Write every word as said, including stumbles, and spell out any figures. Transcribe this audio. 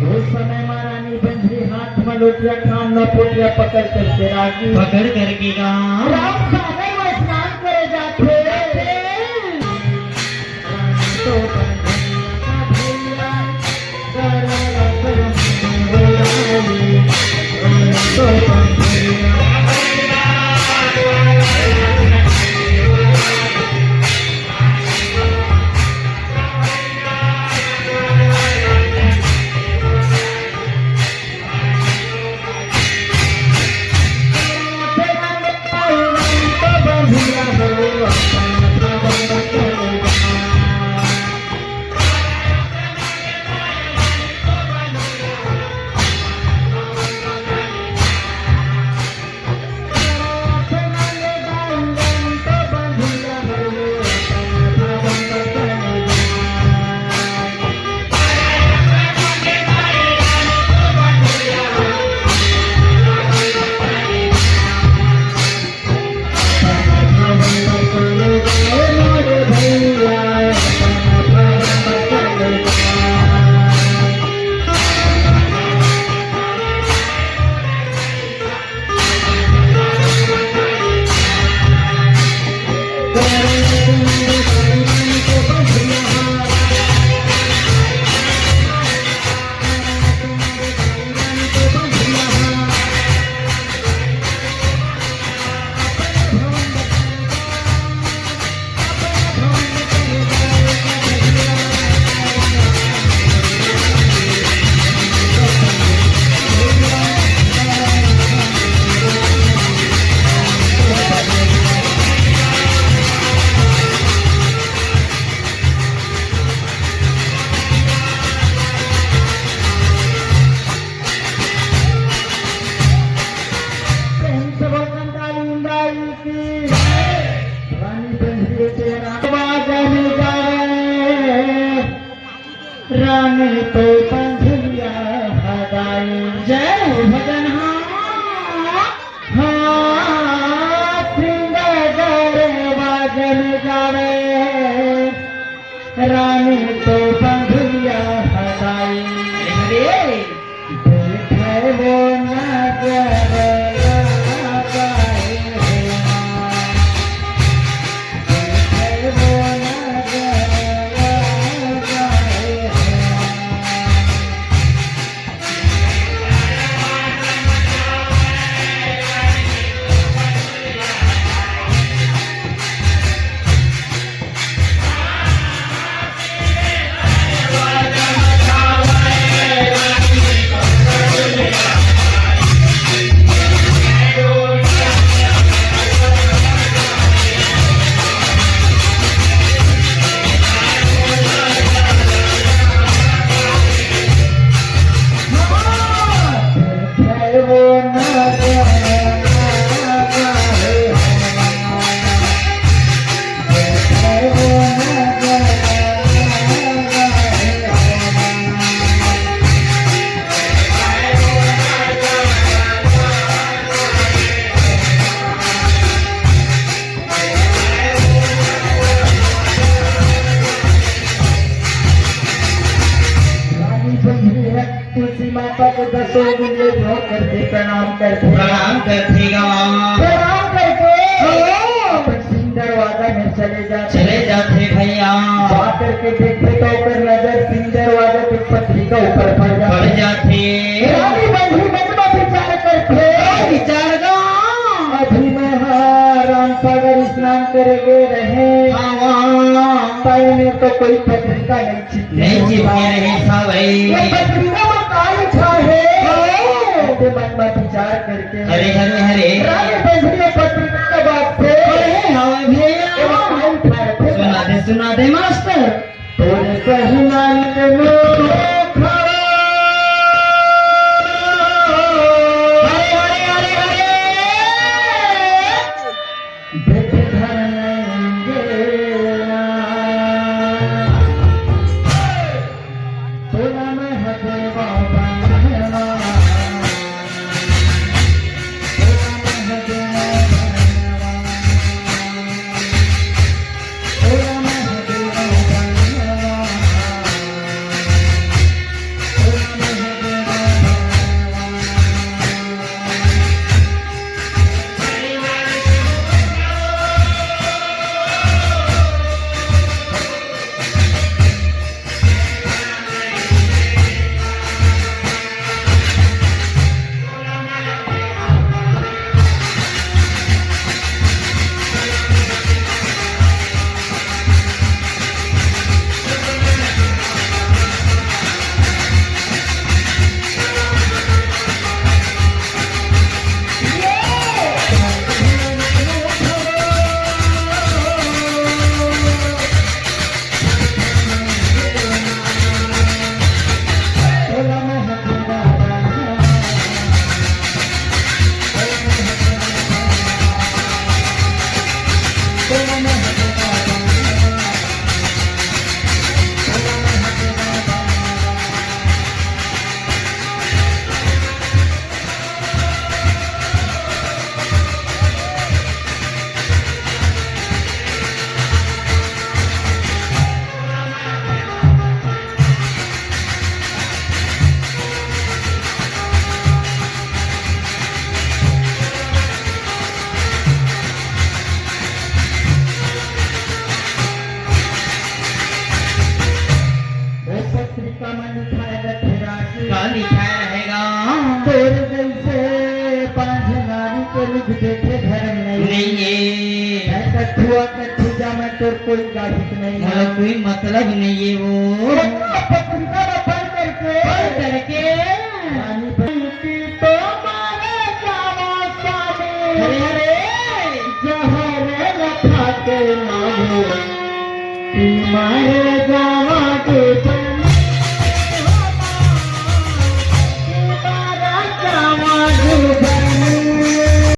उस समय महारानी बंझरी हाथ में लोटिया, खाम में पोटिया पकड़ करके रागी। पकड़ करके गाँव। राम सागर में स्नान करे जाथे। रानी तो पंखुड़िया हदाई। जय हो भजन। हाँ, हाँ, श्रृंगार बाजन गावे, रानी तो पंखुड़िया हदाई। अरे, बैठे वो नजर लगाए हो। माता के दसों गुण ले जोर करके प्रणाम करके, प्रणाम करके गा। प्रणाम करके ओ। अपन सिंह दरवाजा में चले जाथे। चले जाथे भैया। जा करके देखथे तो ओकर नजर सिंह दरवाजा के पत्रिका ऊपर पड़ जाथे। पड़ जाथे। रानी बंधु मन में विचार करथे। का विचार गा? अभी मैं हा रामसागर स्नान करे गे रहें। हाँ, हाँ। तब मैं तो कोई पत्रिका नहीं नहीं चिपके रहे सावई। ये पत्रिका में का लिखा है? हाँ। ऐसे मन में विचार करके हरे, हरे, हरे। रानी बंधु ये पत्रिका के बात से अरे, हाँ भैया। ये का लिखा है? सुना दे, सुना दे मास्टर। तोरे सही मन में खड़ा। हरे, हरे, हरे, हरे। देख धर्मेंगे ना। तोला मैं हदेवा बनवा। तोला मैं हदेवा बनवा। वो पत्रिका में लिखाए रखे राखी। का लिखाए रहेगा? तोर जैसे बांझ नारी के लुक देखे धर्म नहीं। नहीं है। मैं कठुआ कठुजा में तोर कोई गाहिक नहीं मोला है। कोई मतलब नहीं है वो। पत्रिका में पढ़ करके। पढ़ करके। रानी बन की तो मारे जावा स्वामी। अरे, अरे। जहर लखा के मांगो। कि मारे जावा के